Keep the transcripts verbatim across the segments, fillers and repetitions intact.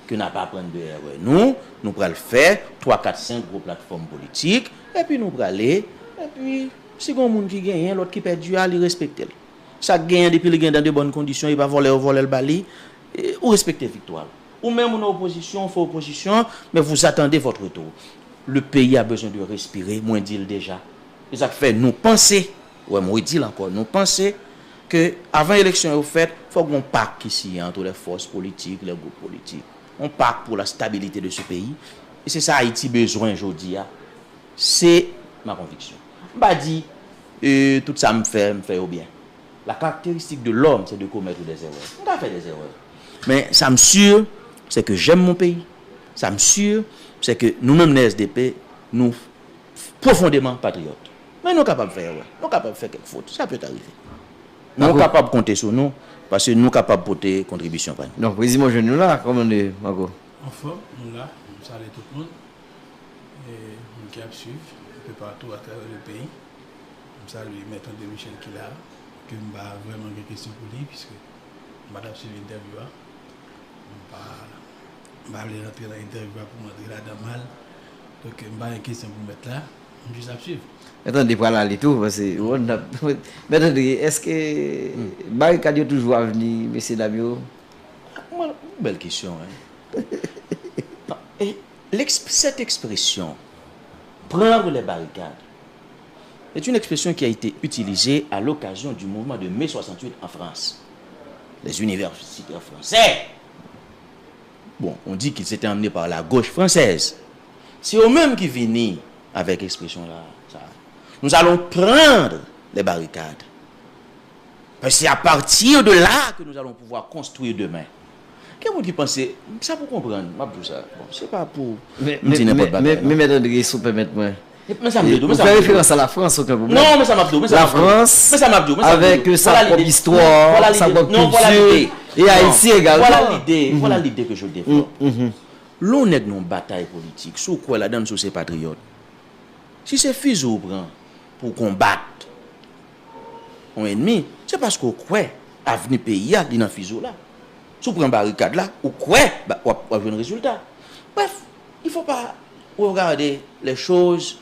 Ke n ap aprann de erè nou, nou pral fè twa, kat, senk gwo platfòm politik, epi nou prale, epi si gen yon moun ki genyen, lòt ki pèdi a, li respekte l. Sa k genyen depi li gen dan de bòn kondisyon, e pa vòlè yo vòlè l ba li, e, ou respekte viktwa l. Ou menm ou nan opozisyon, ou fè opozisyon, men vous attendez votre tour. Le pays a besoin de respirer, mwen di l deja. Se sa k fè nou panse, wè m redi l ankò, nou panse ke avan eleksyon yo fèt, fòk gon pak ki siyen entre les forces politiques, les groupes politiques. Yon pak pour la stabilité de ce pays. E se sa Ayiti bezwen jodi a. Se ma conviction. M pa di, e, tout sa m fè, m fè yo byen. La caractéristique de l'homme, c'est de commettre des erreurs. M ka fè des erreurs. Men sa m si, se ke j'aime mon pays. Sa m si, se ke nou menm nan S D P, nou pwofondeman patriyòt. Men nou kapab fè erè. Nou kapab fè kèk fot. Sa pèt arive. Men nou kapab konte sou nou, paske nou kapab pote kontribisyon pa nou. Donk, prezime w jwenn nou la, kòman nou ye, Marco? Anfòm, nou la. M salye tout moun. E, moun ki ap swiv, enpe patou atravè le peyi. M salye Mèt André Michel ki la, ke m pa vrèman gen kesyon pou li, piske m pa t ap swiv entèvyou a. M pa, m pa vle rantre nan entèvyou a pou m rantre ladan mal. Donk, m pa gen kesyon pou mèt la, m jis ap swiv. Mèt André pral ale tou, paske, bon, n ap, Mèt André, èske barikad yo toujou avni, mesye dam yo? Mwen, bèl kesyon, hein. E l'ex-, cette expression, prendre les barricades, est une expression qui a été utilisée à l'occasion du mouvement de mai soixante-huit en France. Les universitaires français, bon, on dit qu'ils étaient emmenés par la gauche française. Se yo menm ki vini avèk ekspresyon la, sa. Nous allons prendre les barricades. Parce que c'est à partir de là que nous allons pouvoir construire demain. Gen moun ki panse, sa pou konprann, m ap di w sa. Bon, se pa pou m di nenpòt bagay, non. Men, men, men, men, Mèt André, si w pèmèt mwen. Men sa m di w, men sa m di w. Ou fè referans a la Frans, oken pwoblèm. Non, men sa m ap di w, men sa m ap di w. La Frans, avèk sa kòm istwa, sa kòm kilti, e Ayiti egalman. Voilà l'idée, voilà l'idée que je développe. Lè yon nèg nan yon batay politik, si w kwè ladan l, si w se patriyòt, si se fizi w pran pou w konbat yon ènmi, se paske w kwè avni peyi a, li nan fizi w la. Si w pran barikad la, ou kwè w ap, w ap jwenn rezilta. Bref, il faut pas regarder les choses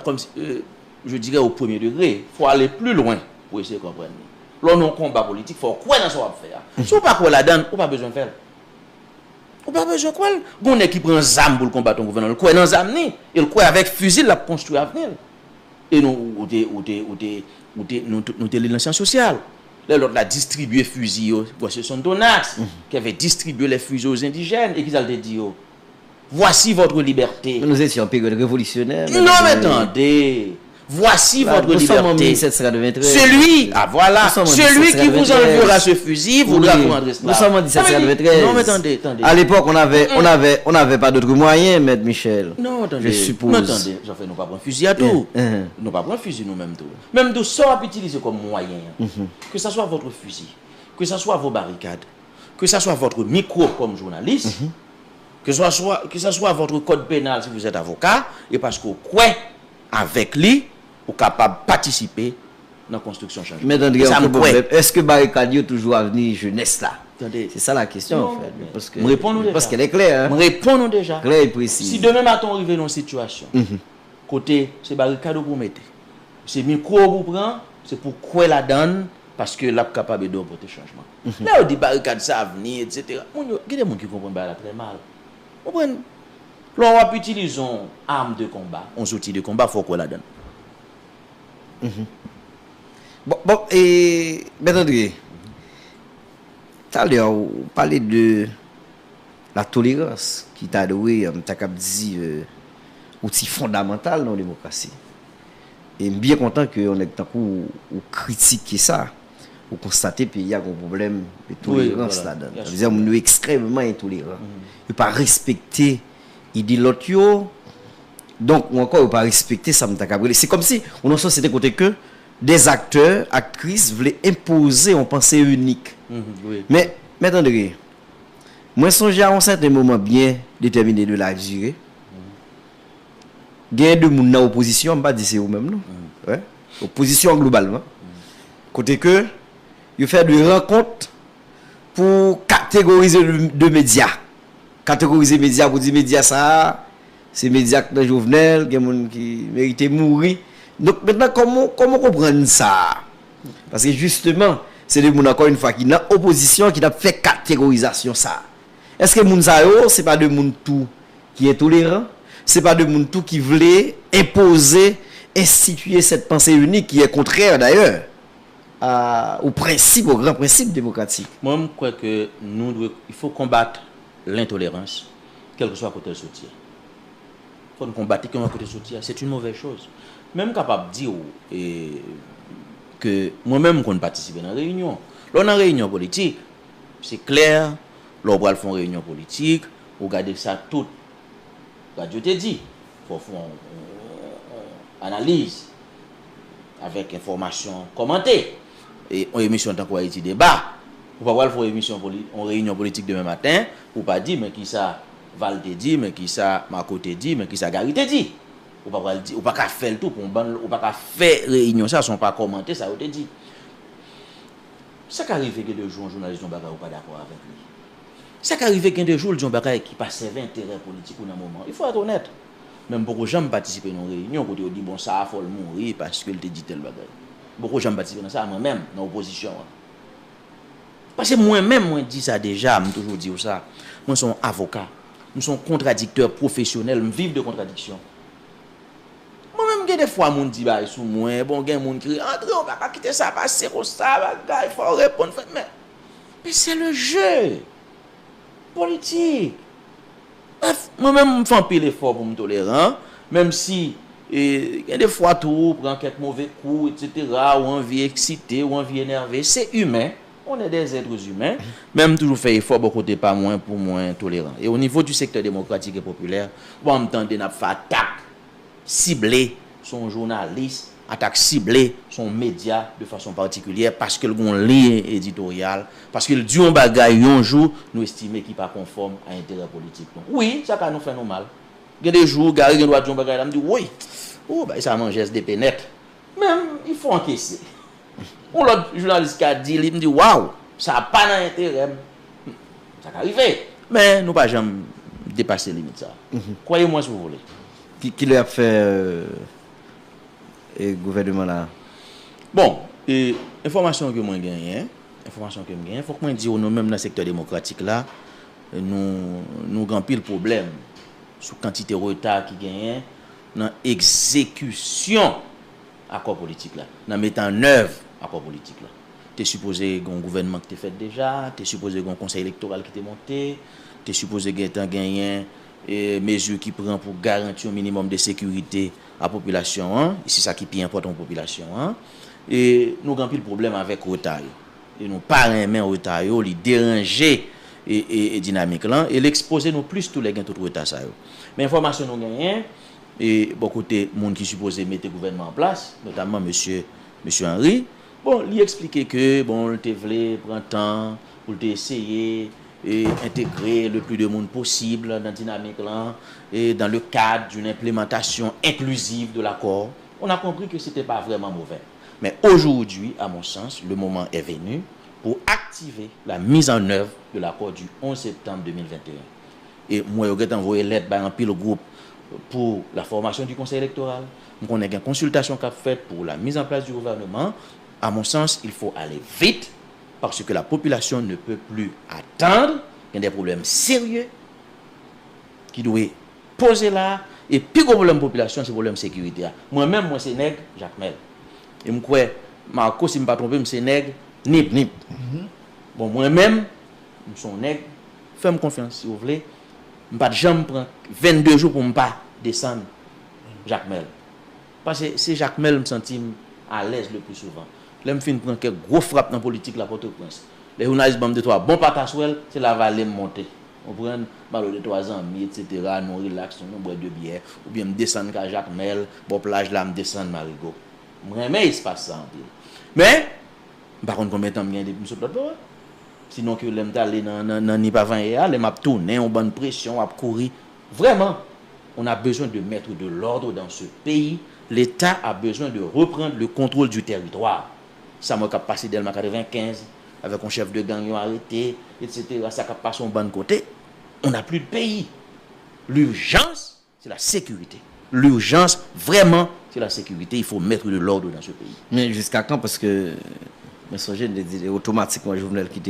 comme, euh, je dirais, au premier degré. Faut aller plus loin pou eseye konprann li. Lè w nan yon konba politik, fò w kwè nan sa w ap fè a. Si w pa kwè ladan l, ou pa bezwen fè l. Ou pa bezwen kwè l. Gon nèg ki pran zam pou l konbat yon gouvènman, l kwè nan zam ni, e l kwè avèk fizi l ap konstwi avni l. E nou, ou te, ou te, ou te, ou te, nou, nou te li nan syans sosyal. Lè lòt la distribye fizi yo, Washington Tonax, qui avait distribué les fusils aux indigènes, e kisa l te di yo? Voici votre liberté. Nous étions en période révolutionnaire. Non, men tande. Voici votre liberté. Nous sommes en mille sept cent quatre-vingt-treize. Celui, ah voilà, celui qui vous enlevera ce fusil voudra vous rendre esclave. Nous sommes en mille sept cent quatre-vingt-treize. Non, men tande, tande. À l'époque, on avait, on avait, on n'avait pas d'autres moyens, Maître Michel. Non, tande. Je suppose. Non, tande. Sa fè nou pa pran fizi a tou. Nou pa pran fizi nou menm tou. Menm tou, sa w ap itilize kòm mwayen an. Que ça soit votre fusil, que ça soit vos barricades, que ça soit votre micro comme journaliste, que ça soit, que ça soit votre code pénal si vous êtes avocat, e paske w kwè avèk li, ou kapab patisipe nan konstriksyon chanjman. Men tande, e sa m kwè. Pwoblèm. Èske barikad yo toujou avni jenès la? Tande. Se sa la kesyon, an fèt. M reponn ou deja. M reponn ou deja. Klè e presi. Si demen maten w rive nan yon sitiyasyon kote se barikad ou pou mete, se mikwo ou pou pran, se pou kwè ladan l, paske l ap kapab ede w pote chanjman. Lè yo di barikad sa avni, etsetera, moun yo, gen de moun ki konprann bagay la trè mal. Konprann? Lè w ap itilize yon arme de combat, yon zouti de konba, fò w kwè ladan l. Bon, bon, e, Mèt André, talè ou pale de la tolerans ki ta dwe, m ta kab di, euh, outil fondamantal nan yon demokrasi. E m byen kontan ke yon nèg tankou ou kritike sa, ou konstate peyi a gen yon pwoblèm de tolerans ladan l. Sa vle di moun yo ekstrèmman entoleran. Yo pa respekte ide lòt yo. Donk, ou ankò, yo pa respekte sa m ta kab rele. Se kòmsi ou nan yon sosyete kote ke des acteurs, aktris vle enpoze yon panse inik. Men, Mèt André, mwen sonje a yon sèten moman byen detèmine de la dire, genyen de moun nan opozisyon, m pa di se ou menm non, wi, opozisyon an globalman, kote ke yo fè de rankont pou kategorize de, de medya. kategorize medya pou di medya sa a, se medya k nan Jovenel, gen moun ki merite mouri. Donk, mentnan, kòman, kòman w konprann sa a? Paske, jisteman, se de moun, ankò yon fwa, ki nan opozisyon, ki t ap fè kategorizasyon sa a. Èske moun sa yo, se pa de moun tou ki entoleran? Se pa de moun tou ki vle enpoze, enstitiye cette pensée unique qui est contraire d'ailleurs à, aux principes, aux grands principes démocratiques? Mwen, m kwè ke nou dwe, il faut combattre l'intolérance, kèlkeswa kote l soti a. Fò n konbat li, kèlkeswa kote l soti a. C'est une mauvaise chose. Men m kapab di w, e, ke mwen menm, m konn patisipe nan reyinyon. Lè w nan reyinyon politik, se klè, lè w pral fè yon reyinyon politik, ou gade sa tout radyo te di. Fò w fè yon, yon analiz avèk enfòmasyon kòmante. E yon emisyon tankou Ayiti Deba, ou pa pral fè yon emisyon poli-, yon reyinyon politik demen maten, pou w pa di, men kisa Val te di, men kisa Marco te di, men kisa Gary te di. Ou pa pral di, ou pa ka fè l tou pou yon bann, ou pa ka fè reyinyon sa san w pa kòmante sa yo te di. Sa ka rive gen de jou yon jounalis di yon bagay ou pa dakò avèk li. Sa ka rive gen de jou l di yon bagay ki pa sèvi enterè politik ou nan moman. Il faut être honnête. Men m poko janm patisipe nan yon reyinyon kote yo di, bon, sa a fò l mouri paske l te di tèl bagay. M poko janm patisipe nan sa, mwen menm, nan opozisyon an. Paske mwen menm, mwen di sa deja, m toujou di w sa. Mwen se yon avoka. M se yon kontradiktè pwofesyonèl, m viv de kontradiksyon. Mwen menm, gen de fwa moun di bagay sou mwen, bon, gen moun ki ri, André, ou pa ka kite sa pase konsa, bagay, fò w reponn, fè, men, men c'est le jeu politik. Bref, mwen menm, m fè anpil efò pou m toleran, menm si, e, gen de fwa tou, ou pran kèk move kou, etsetera, ou anvi eksite, ou anvi enève, se imen, on est des êtres humains, men m toujou fè efò bò kote pa mwen pou mwen toleran. E o nivo di sektè demokratik e popilè, bon, m tande n ap fè atak sible sou yon jounalis, atak sible sou yon medya de fason patikilyè, paske l gen yon liy editoryal, paske l di yon bagay yon jou, nou estime ki pa konfòm a enterè politik nou. Wi, sa ka nou fè nou mal. Gen de jou, Gary gen dwa di yon bagay la, m di, woy, oh, bay sa manjès depe nèt. Men, il faut encaisser. Yon lòt jounalis ka di li, m di, waw, sa pa nan enterè m. Hmm, sa ka rive. Men, nou pa janm depase limit sa. Mhm. Croyez-moi si vous voulez. Ki, ki lè y ap fè, euh, e gouvènman la? Bon, e, enfòmasyon ke mwen genyen, enfòmasyon ke m genyen, fòk mwen di w, nou menm nan sektè demokratik la, nou, nou gen anpil pwoblèm sou kantite reta ki genyen nan egzekisyon akò politik la, nan mete an èv akò politik la. Te sipoze gen yon gouvènman ki te fèt deja, te sipoze gen yon konsèy elektoral ki te monte, te sipoze gentan genyen, e, mezi ki pran pou garanti yon minimòm de sekirite a popilasyon an, e se sa ki pi enpòtan pou popilasyon an. E nou gen anpil pwoblèm avèk reta yo. E nou pa renmen reta yo, li deranje, e, e, e dinamik lan, e l ekspoze nou plis tou lè gen tout reta sa yo. Men enfòmasyon nou genyen, e bò kote moun ki sipoze mete gouvènman an plas, notamman mesye, mesye Henry, bon, li eksplike ke, bon, l te vle pran tan pou l te eseye, e, entegre le plis de moun posib nan dinamik lan, e dans le cadre d'une implémentation inclusive de l'accord. On a compris que c'était pas vraiment mauvais. Mais aujourd'hui, à mon sens, le moment est venu pour activer la mise en œuvre de l'accord du onze septembre deux mille vingt et un. E m wè yo gentan voye lèt bay anpil gwoup pour la formation du Conseil électoral. M konnen gen konsiltasyon k ap fèt pour la mise en place du gouvernement. À mon sens, il faut aller vite parce que la population ne peut plus attendre. Gen de pwoblèm serye ki dwe poze la, e pi gwo pwoblèm popilasyon, se pwoblèm sekirite a. Mwen menm, mwen se nèg Jakmèl. E m kwè, Marco, si m pa twonpe m, se nèg Nip. Nip. Mhm. Bon, mwen menm, m se yon nèg, fè m konfyans, si w vle, m pa t janm pran vennde jou pou m pa desann Jakmèl. Paske se Jakmèl m santi m alèz le pli souvan. Lè m fin pran kèk gwo frap nan politik la Pòtoprens, lè jounalis ban m de twa bon pataswèl, se Lavale m monte. Konprann? M al wè de twa zanmi, etsetera, nou rilaks, nou, nou bwè de byè, oubyen m desann kay Jakmèl, bò plaj la, m desann Marigo. M renmen espas sa anpil. Men, m pa konn konbyen tan m gen depi m sot lòt bò a. Sinon ke lè m t ale nan, nan, nan Nip avan yè a, lè m ap tounen, yon bann presyon, w ap kouri. Vraiment, on a besoin de mettre de l'ordre dans ce pays. L'État a besoin de reprendre le contrôle du territoire. Sa m wè k ap pase Dèlma katrevenkenz, avèk yon chèf de gang yo arete, etsetera. Sa k ap pase yon bann kote. On n'a plus de pays. L'urgence, c'est la sécurité. L'urgence, vraiment, c'est la sécurité. Il faut mettre de l'ordre dans ce pays. Men jiska kan? Paske mwen sonje m te di otomatikman Jovenel kite